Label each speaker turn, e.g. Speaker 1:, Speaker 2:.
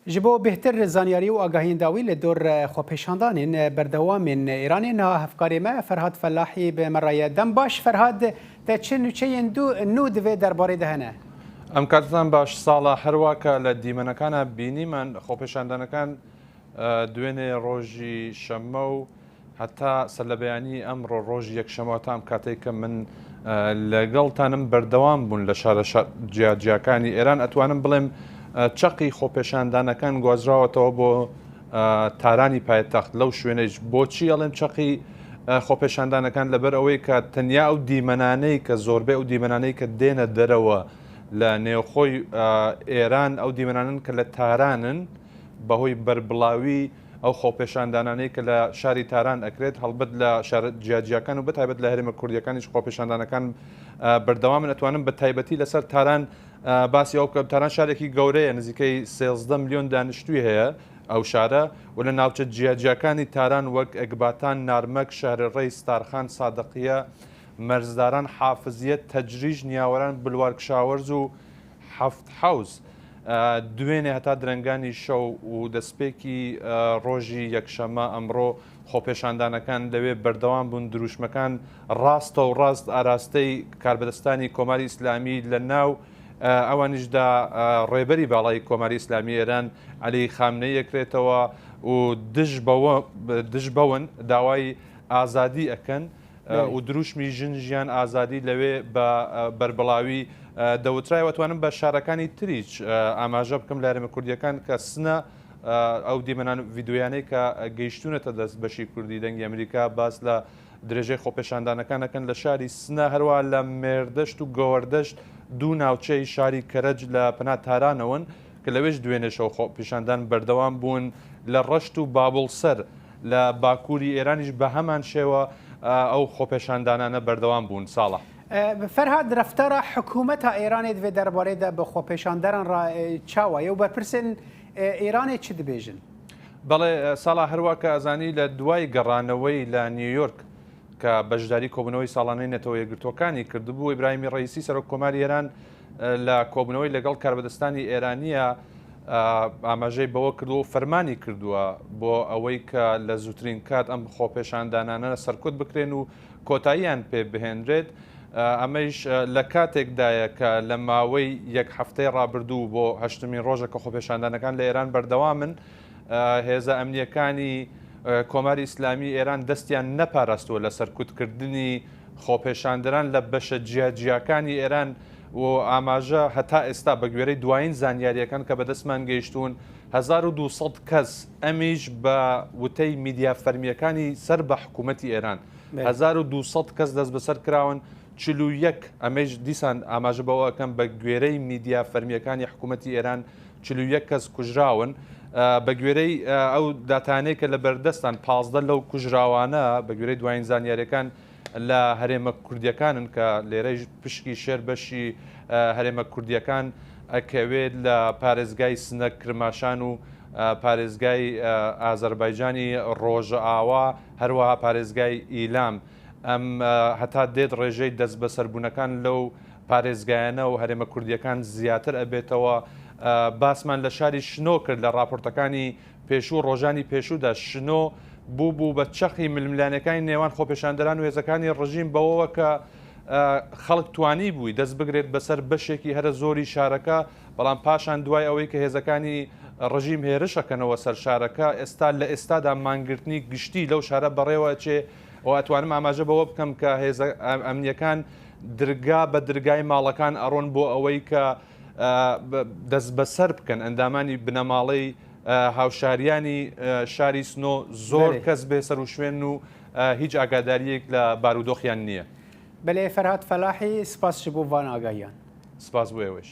Speaker 1: Ji bo bêhtir zanyarî û agahiyên dawî li dor xwepêşandanên berdewamên Îranê niha hevkarê me Ferhad Felahî bi me re ye. Dem baş Ferhad, te çi nûçeyên dû nû di vê derbarê de hene?
Speaker 2: Em katetan baş sala herwa ke li dîmenekana bînîmen xwepêşandanekan دوێنێ ڕۆژی شەممە و هەتا سەرلەبەیانی ئەمڕۆ ڕۆژی یەکشەممە تا ئەم کاتەی کە من لەگەڵتانم بەردەوام بوون لە شارە جیاجیاکانی ئێران ئەتوانم بڵێم چەقی خۆپێشاندانەکان گوازراوەتەوە بۆ تارانی پایتەخت لەو شوێنەیش بۆچی ئەڵێم چەقی خۆپێشاندانەکان لەبەر ئەوەی کە تەنیا ئەو دیمەنانەی کە زۆربەی ئەو دیمەنانەی کە دێنە دەرەوە لە نێوخۆی ئێران ئەو دیمەنانن کە لە تارانن بەهۆی بەربڵاوی ئەو خۆپێشاندانانەی کە لە شاری تاران ئەکرێت، هەڵبەت لە شارە جیاجیاکان و بەتایبەت لە هەرێمە کوردیەکانیش خۆپێشاندانەکان بەردەوامن، ئەتوانم بە تایبەتی لەسەر تاران باسی ئەو بکەم، تاران شارێکی گەورەیە نزیکەی 13 ملیۆن دانیشتووی هەیە ئەو شارە و لە ناوچە جیاجیاکانی تاران وەک ئەکباتان، نارمەک، شەهرڕێی، ستارخان، سادقیە، مەرزداران، حافزیە، تەجریش، نیاوەران، بلوار کشاوەرز و حەفت حەوز دوێنێ هەتا درەنگانی شەو و دەستپێکی ڕۆژی یەکشەممە ئەمڕۆ خۆپێشاندانەکان لەوێ بەردەوام بوون، دروشمەکان ڕاستە و ڕاست ئاراستەی کاربەدەستانی کۆماری ئیسلامی لە ناو ئەوانیشدا ڕێبەری باڵای کۆماری ئیسلامی ئێران عەلی خامنەیی ئەکرێتەوە و دژ بەوە دژ بەون داوای ئازادی ئەکەن. و دروشمی ژن ژیان ئازادی لەوێ بە بەربڵاوی دەوترایەوە توانم بە شارەکانی تریش ئاماژە بکەم لە هەرێمە کوردیەکان کە سنە ئەو دیمەنان ڤیددیویانەی کە گەیشتونەتە دەست بەشی کوردی دەنگی ئەمریکا باس لە درێژەی خۆپێشاندانەکان ئەکەن لە شاری سنە هەروە لە مێردەشت و گەوەردەشت دوو ناوچەی شاری کەرەج لە پەنا تارانەوەن کە لەوێش دوێنێشەوە خۆپیشاندان بەردەوام بوون لە ڕەشت و بابڵسەر لە باکووری ئێرانیش بەهەمان شێوە ئەو خۆپێشاندانانە بەردەوام بوون. ساڵح.
Speaker 1: فەرهاد رەفتارا حکوومەتا ئێرانێ di vê derbarê de bi xwepêşanderan re çawa ye û berpirsên Îranê çi dibêjin؟
Speaker 2: بەڵێ ساڵح هەروا کە ئەزانی لە دوای گەڕانەوەی لە نیویۆرک کە بەشداری کۆبوونەوەی ساڵانەی نەتەوە یەکگرتووەکانی کردبوو، ئیبراهیمی ڕەئیسی سەرۆک کۆماری ئێران لە کۆبوونەوەی لەگەڵ کاربەدەستانی ئێرانییە ئاماژەی بەوە کردووە و فەرمانی کردووە بۆ ئەوەی کە لە زووترین کات ئەم خۆپێشاندانانە سەرکوت بکرێن و کۆتاییان پێ بهێنرێت. ئەمەیش لە کاتێکدایە کە لە ماوەی یەک هەفتەی ڕابردوو بۆ هەشتمین ڕۆژە کە خۆپێشاندانەکان لە ئێران بەردەوامن، هێزە ئەمنییەکانی کۆماری ئیسلامی ئێران دەستیان نەپاراستووە لە سەرکوتکردنی خۆپێشاندەران لە بەشە جیاجیاکانی ئێران و ئاماژە هەتا ئێستا بە گوێرەی دوایین زانیارییەکان کە بەدەستمان گەیشتوون 1200 کەس ئەمیش بە وتەی میدیا فەرمییەکانی سەر بە حکوومەتی ئێران 1200 کەس دەستبەسەر کراون 41 ئەمەیش دیسان ئاماژە بەوە ئەکەم بە گوێرەی میدیا فەرمییەکانی حکوومەتی ئێران 41 کەس کوژراون. بە گوێرەی ئەو داتانەی کە لە بەردەستان 15 لەو کوژراوانە بە گوێرەی دوایین زانیاریەکان لە هەرێمە کوردیەکانن کە لێرەی پشکی شێر بەشی هەرێمە کوردیەکان ئەکەوێت لە پارێزگای سنە کرماشان و پارێزگای ئازەربایجانی ڕۆژئاوا هەروەها پارێزگای ئیلام ئەم هەتا دێت ڕێژەی دەستبەسەربوونەکان لەو پارێزگایانە و هەرێمە کوردییەکان زیاتر ئەبێتەوە، باسمان لە شاری شنۆ کرد لە ڕاپۆرتەکانی پێشوو ڕۆژانی پێشوودا شنۆ بوو بوو بە چەقی ململانێکانی نێوان خۆپێشاندەران و هێزەکانی ڕژیم بەوەوە کە خەڵک توانی بووی دەست بگرێت بەسەر بەشێکی هەرە زۆری شارەکە بەڵام پاشان دوای ئەوەی کە هێزەکانی ڕژیم هێرش ئەکەنەوە سەر شارەکە ئێستا لە ئێستادا مانگرتنی گشتی لەو شارە بەڕێوە ئەچێ و ئەتوانم ئاماژە بەوە بکەم کە هێزە ئەمنیەکان درگا بە درگای ماڵەکان ئەڕۆن بۆ ئەوەی کە دەستبەسەر بکەن ئەندامانی بنەماڵەی هاوشاریانی شاری سنۆ زۆر کەس بێ سەروشوێن و هیچ ئاگاداریەک لە بارودۆخیان نییە.
Speaker 1: بەلێ فەرهاد فەلاحی سپاس ji bo van agahiyan.
Speaker 2: سپاس بۆ ئێوەش.